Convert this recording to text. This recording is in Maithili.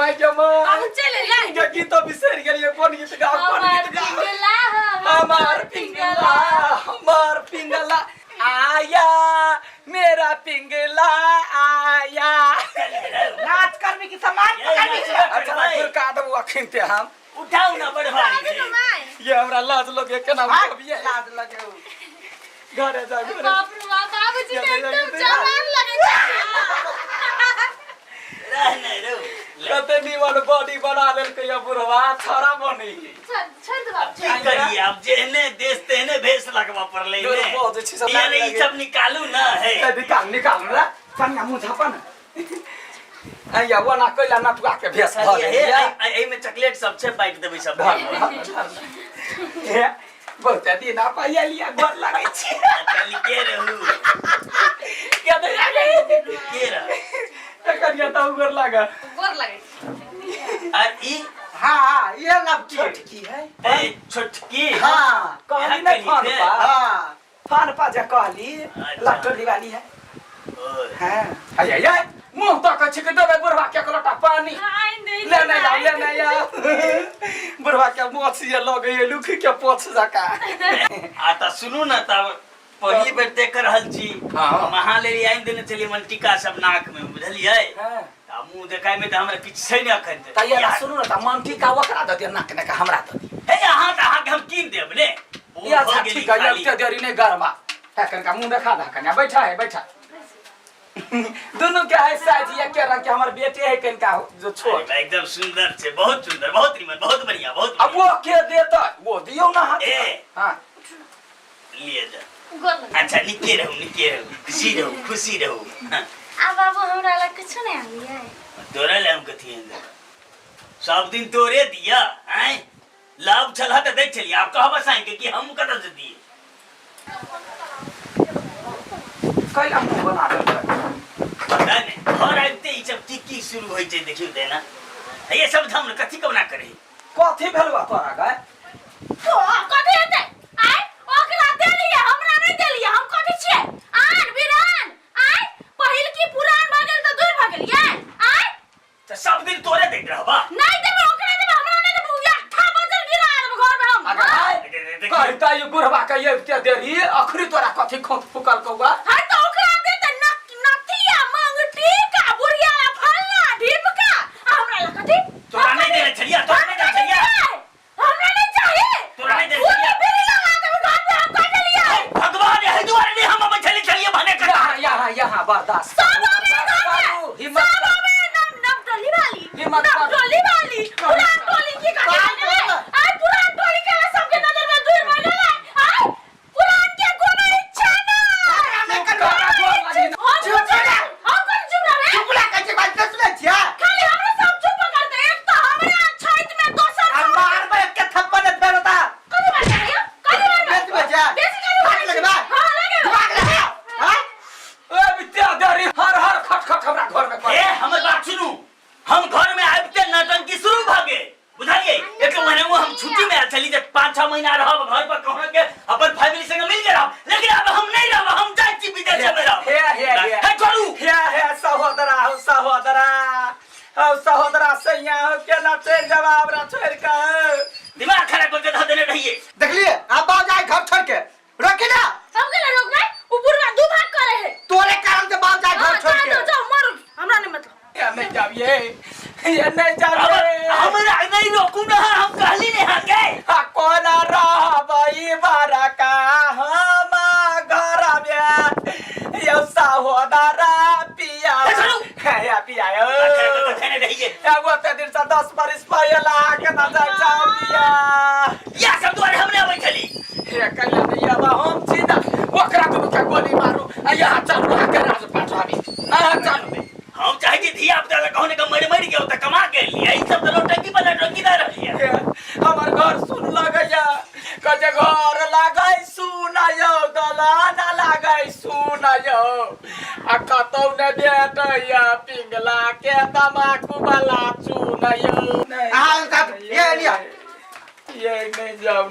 My गे my. अहूँ चलि एलै। गे गीत बिसरि गेलियै, कोन गीत गाउ, कोन हमर गीत गाउ? पिंगला। हमार पिंगला, हमार पिंगला आया, मेरा पिंगला आया। नाच करबी कि सामान पकड़बी? अच्छा गुरका देबू अखन ते हम। उठाउ ना, बड़ भारी आगे छै। तो my. ये हमरा लाज लगे, केना भाग, उठबियै? लाज लगे। घरे जा, घरे। बाप रे बाप, बाबूजी के एकदम जवान लगे छै। रह नहि रौ। कते निमन बॉडी बना लेलकै ये बुढ़वा, छड़ा बनी। छोड़ छोड़ दे बाबू। की करिए अब, जेहने देश तेहने भेष लगवा पड़लै ने। बहुत जे छै सब ये ई सब निकालू ना है। ए, निकाल निकाल रे कनिया, मुँह झापा न। आइया ओना कैला नटुआ के भेष भऽ हे गेल। एहिमे चॉकलेट सब छै, बाँटि देबै सब। धर धर, हे बहुत दिन आप आइया, गोर लगै छी। अच्छा, निके रहू। के दे आगे। निके रह। कनिया तऽ गोर लाग। गोर लगे छै। आ ई हाँ हाँ, ये लड़की छोटकी है। ए, छोटकी। हाँ। कहली नहीं फोन कनिके। पा? हाँ। फोन पा जे कहली। अच्छा। लटोली वाली है। ओए, हाँ, आय आय आय, मुंह तक छी के देबै बुढ़वा के एक लोटा पानी। आइन दे। ले नहीं आओ, ले नहीं आओ। बुढ़वा के मोछ ये लगे ये लुखी के पोछ जका। आ तऽ सुनू ने, तब पहिली बेर देख रहल छी। हाँ। हम अहाँ लेल आनि देने छलियै मनटीका सब नाक में, बुझलियै? हाँ। आ मुँह देखाय में तऽ हमरा किछु छै ने अखन तऽ ये सुनू ने, तऽ मनटीका ओकरा दऽ दिअ, नाक ने हमरा दऽ दिअ। हे, अहाँ तऽ अहाँके हम कीन देब ने। ओ ये अच्छा भऽ गेली ठीक है। खाली। ये देरी नहीं गरमा है, कनका मुंह देखा दा। कन्या बैठा है, बैठा। दोनों के है साइज ये के रंग के, हमर बेटे है कनका जो छोट। अरे, एकदम सुंदर छै, बहुत सुंदर, बहुत निमन, बहुत बढ़िया, बहुत अब बढ़िया। वो के देता, वो दियो ना हाथ। ए। हाँ। लिए जा। गोर लगे। अच्छा, निके रहू, निके रहू, खुशी रहू, खुशी रहू। हाँ। आ बाबू, हमरा लग किछु नहि आनलियै? तोरा ले हम कथी आनि देब? सब दिन तोरे दिया आँय, लाभ छलह तऽ दै छलियै, आब कहबऽ साँइ के कि हम कतऽ से दियै? कैला मुंह बना देलकै? पता नहि, घर आबिते ई सब की की शुरू होइ छै, देखियौ तऽ एना हे सब धाम ने कथी कबना करे। कथी भेलवा तोरा गए? तो कथी हेतै? आय ओकरा देलियै, हमरा नहि देलियै। हम कथी छियै? आन बिरान? आय पहिल की पुरान भऽ गेल तऽ दूर भऽ गेलियै? आय तऽ सब दिन तोरे दैत रहबा? नहि देबै, ओकरा देबै, हमरा नहि देबै। अट्ठा बजल गिरा देबै घर में हम। अगर हाँ? आय कहता ये बुढ़वा के ये ते देरी अखरी तोरा कथी खोंत फुकल कौआ? हाँ तो ओकरा देते नक नथिया मंगटी का बुढ़िया फलना ढिमका, आ हमरा लग कथी? तोरा नहि देने छलियै, तोरा नहि देने छलियै। हमरा नहीं चाहिए। तोरा नहीं देने वो छलियै। तो बेरी लगा देबै घर में, हम कह देलियै। भगवान, एहि दुआरे नहि हम अबै छली छलियै भने कथा। यहाँ यहाँ यहाँ, बर्दाश्त सब करू, हमें बर्दाश्त घर में करू, हिम्मत सब करू। हमें नम नम टोली वाली, हिम्मत नम करू। टोली वाली, पुरान टोली की कथी बात गेलै? बोल। आय पुरान टोली के सबके नजर में दूर भऽ गेलै। आय पुरान के कोनो इच्छा नहीं। चुप करा, गोर लागी ना। हम चुप चुप करा। हम कोन चुप रहबै? चुप ला कहै छै, बात सुनै छियै? खाली हमरा सब चुप करते, एक तो हमरा छाइत में दोसर। आ मारबै एक थप्पड़ ने फेर होता। कथी बात करियो? कथी बात? बेसी बजा। बेसी कथी हाथ लगबा। हां, लगेबै। दिमाग लगा। हाँ? ए बित्या देरी हर हर खट खट हमरा घर में कर। ए, हमर बात सुनू, हम घर में आबिते नौटंकी शुरू भऽ गेल, बुझलियै? एक महीना वो हम छुट्टी में आयल छली जे 5-6 महीना रहब घर पर, कहूँ के अपन फैमिली संगे मिल के रहब, लेकिन अब हम नहीं रहब, हम जाइ छी विदेश में रहब। हे हे हे। हे, छोड़ू। हे हे सहोदरा हो, सहोदरा हो, सहोदरा सैया हो, केना चलि जाब हमरा छोड़ि के? दिमाग खराब करके धऽ देने रहिए। देखलिए, आप बाहर जाए घर छोड़ के रोकी ना। हम केना रोकबै? उ बुढ़वा दू भाग करे है। तोरे कारण से बाहर जाए हाँ, घर छोड़ जाओ के। जाओ जाओ, मरो, हमरा नहीं मतलब। ये नहीं जाबिए, ये नहीं जाबिए। हमरा नहीं रोकू ना, हम कहली नहीं हाँ के। आ कोना रहबै बड़का हम घर में यौ सहोदरा पिया? ए, छोड़ू। हे हे पिया यौ। खराब करके धने रहिए। एगो ते दिन से 10 बरिस पहिले केना जाइ छौ पिया? या सब दुआरे हम नहीं अबै छली। हे कैला नहीं अब हम छी ना, ओकरा दुनू के गोली मारू आ यहाँ चलू, अहाँ के राज पाठाबी, अहाँ चलू। हम चाहे छी धिया पुता लए कहने के मरि मरि के ओतऽ कमा के लिए, ई सब तऽ नौटंकी पर नौटंकी दऽ रहलियै। हे, हमर घर सुन लगैया, कहै घर लागै सुनयौ, दलान लागै सुनयौ, आ कतौ ने भेटैया पिंगला के तमाकू वाला चुनयौ। अहाँ साथ ये लिया। ये नहीं जाउ।